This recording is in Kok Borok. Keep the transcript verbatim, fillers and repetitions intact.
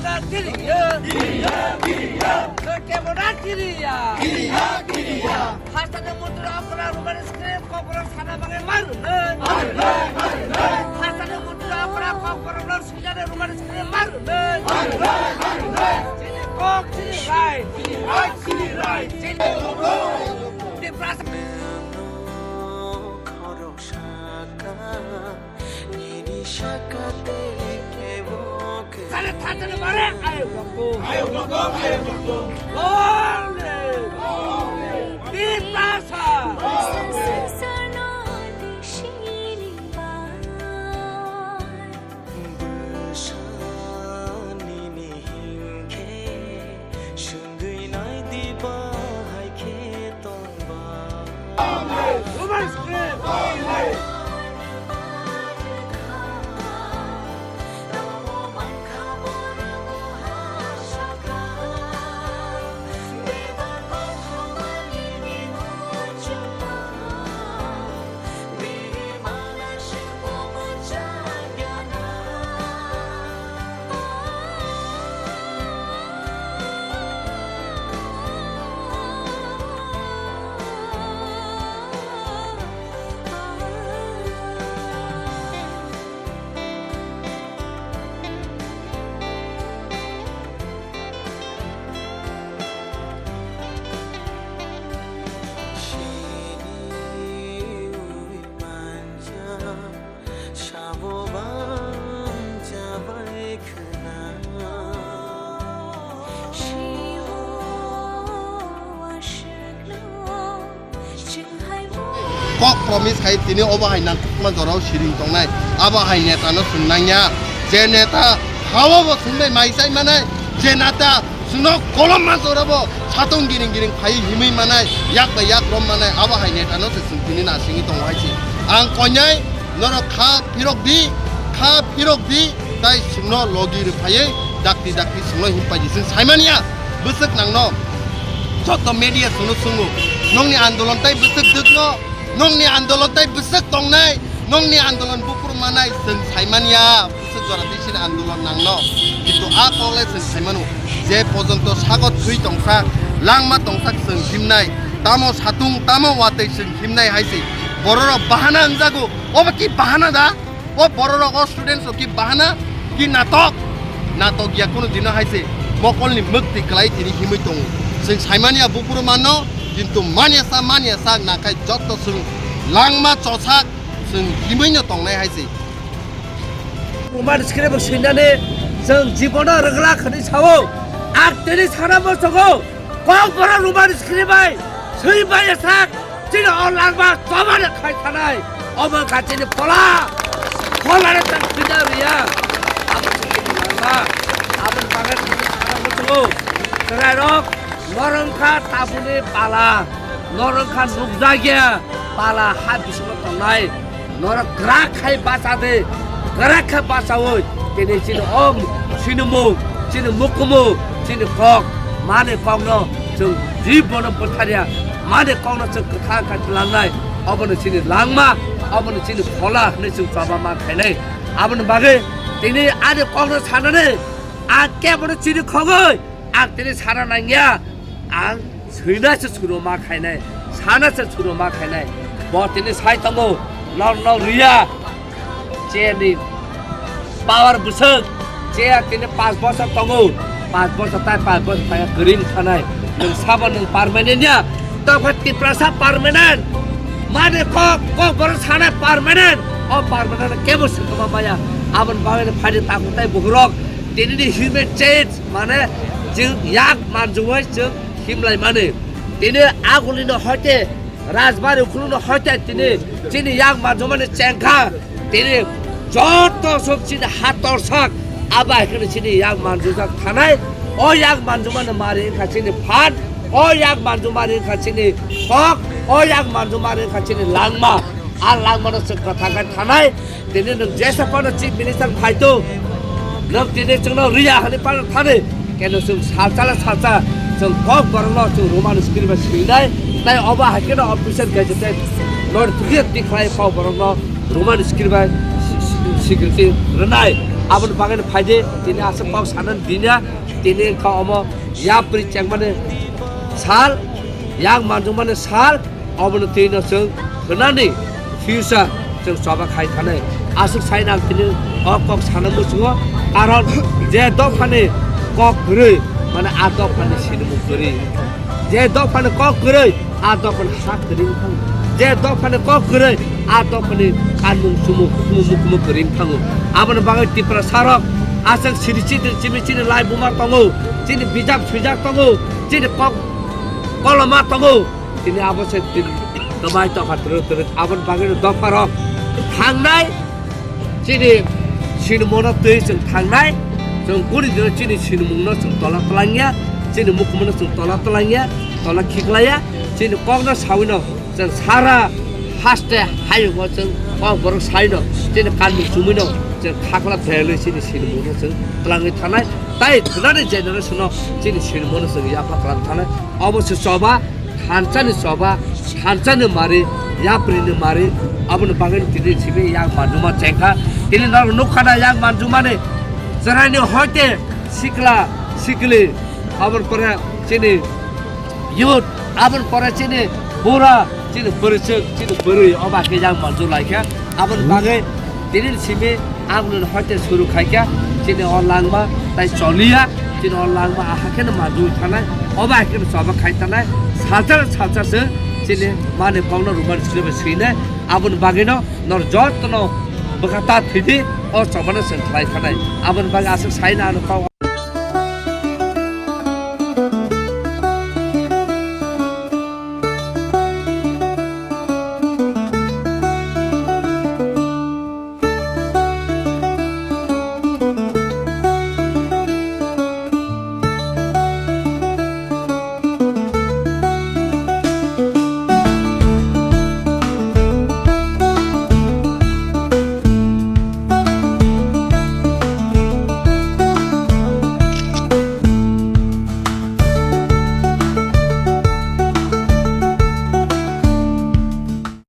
Kiriya. Kiriya, kiriya. Kemona kiriya. Kiriya, kiriya. Hasteni mutri okra Roman script kokborok sana bagwi marunai. Marunai, marunai. Hasteni mutri okra kokborok no sujare Roman script marunai. Marunai, marunai. Chini kok, chini right. Chini right, chini right. Chini Tiprasa. Nini sakate kebo khe. Sale thangtani bare ayok rokbo. Ayok rokbo, ayok rokbo. Lonely. Lonely. Tiprasa. Bwsa nini hinkhe swngwi nai di bahai khe tongba. Sabo bang jabai khna. Kok promise khai tini obo hai nangkukma jorao siring tongnai. Abo hai neta no swng nangya. Je neta hao bo swngbai mai chai manai. Je neta Chwngno kolom mansa oro bo satung giring giring phaiwi himwi manai, yak bai yak rom manai, abo hai neta no se chwng tini nasingwi tongo hai se. Ang koinai norok kha phirok di, kha phirok di, tai chwngno logi rw phaiwi dakti dakti chwngno him pai di. Chwng sai manya bwswk nangno joto media chwngno chwngo, nongni andolon tai bwswk dwkno, nongni andolon tai bwswk tongnai, nongni andolon buphuru manai chwng sai manya. Bwswk jora twi sini andolon nangno. Kintu a kok le chwng sai mano, je pojonto sago thwi tongsa, langma tongsa chwng himnai, tamo satung, tamo watwi chwng himnai hai se. Bororok bahana wngjago, obo ki bahana da? O bororok, o students rok ki bahana, ki natok? Natok ya kunu dino hai se. Mokolni mwktwi kwlai tini himwi tongo. Chwng sai manya buphuru manno, kintu manya sa, manya sa nakhai jotto chwng langma chosak chwng himwi no tongnai hai se. Roman script bo swinani chwng jibono rwgwla khani sao. Ang tini sana muchungo, kokborok Roman script bai swi bai sak chini o langma chobani khai thanai. Omo wngkha chini phola, pholani chwng swina rwya. Abo se chini langma, aboni bagwi tini sana muchungo. Chwrairok, norok wngkha tabukni pala, norok wngkha nukjakya pala ha bisingo tongnai. Norok kwrak khai bacha de, kwrak khe bachaui tini chini o sinimung, chini mukumu, chini kok, mani kokno chwng jibono bwtharya, mani kokno chwng kwthang khai twlangnai, obono chini langma, obono chini phola hwnwi chwng choba ma khainai. Aboni bagwi tini ani kokno sanani ang kebono chini khogwi ang tini sana nangya, ang swina se chwrwma khainai, sana se chwrwma khainai. Bo tini sai tongo, nor nor rwya. Chini power bwswk, che tini panch bosor tongo, panch bosor tai panch bosor tai kwrwi thanai. Nwng sabo nwng permanent ya, tokha Tiprasa permanent. Mani kok, kokborok sanai permanent. O permanent kebo swkama maya. Aboni bagwi phadi takhuk tai bukhurok. Tini ni human change, mane chwng yak manjui chwng himlai mani. Tini agulino hoite, Rajbari ukhulino hoite tini chini yak manjumani chengkha. Tini joto sok chini hator sak, abo hai kheno chini yak manjujak thanai. O yak manjumani mari wngkha chini phan, o yak manjumani wngkha chini kok, o yak manjumani wngkha chini langma. A langmano chwng kwthang khe thanai. Tini nwng jesa phano Chief Minister phaito, nwng tini chwngno rwya hwnwi phano thani. Keno chwng salsa la salsa, chwng kokborokno chwng Roman script bai swinai, tai obo hai kheno official gazette no rwgwi tikhlai kokborokno Roman script bai si-, si-, security rwnai. Aboni bagwi no phaidi, tini aswk kok sanani dinya, tini wngkha omo yapri chengmani sal, yang manjukmani sal, obono twi no chwng hwnani future chwng choba khai thanai. Aswk sai nang tini o kok sana muchungo, karon je dophani kok kwrwi, mane a dophani sinimung kwrwi. Je dophani kok kwrwi, a dophani ha kwrwi wng thango. Je dophani kok kwrwi, a dophani kanmung sumung, kumung mukumung kwrwi wng thango. Aboni bagwi Tiprasa rok aswk siri chini chimi chini lai buma tongo, chini bijap swijak tongo, chini kok koloma tongo. Tini abo se tini kwbai tokha twrwk twrwk. Aboni bagwi no dopha rok thangnai. Chini sinimungno twi chwng thangnai, chwng kuri dino chini sinimungno chwng tola twlangya, chini mukhumungno chwng tola twlangya, tola khiklaiya, chini kokno sawino chwng sara haste hayungo chwng kok borok saino, chini kanmung chumwino chwng khakla belwi chini sinimungno chwng twlangwi thanai, tai thwnani generationno chini sinimungno chwng yapha twlang thanai, obo se choba. Thansani choba, thansani mari, yaprini mari, aboni bagwi tini simi yang manjuma chengkha. Tini norok nukha na yang manjumani chwraini hoite sikla, sikli, aboni pore chini youth, aboni pore chini bura, chini bwrwichwk, chini bwrwi, oba khe yang manju laikha. Aboni bagwi tini simi ang nini hoite suru khaikha, chini o langma tai choliya, chini o langma aha kheno manjui thanai, obo hai kheno choba khai thanai, salsa salsa se chini mani kokno rumani sini bai swinai, aboni bagwino nor jotono bwkha ta thwidi o chobano chwng khlai thanai, aboni bagwi aswk saina ano kok.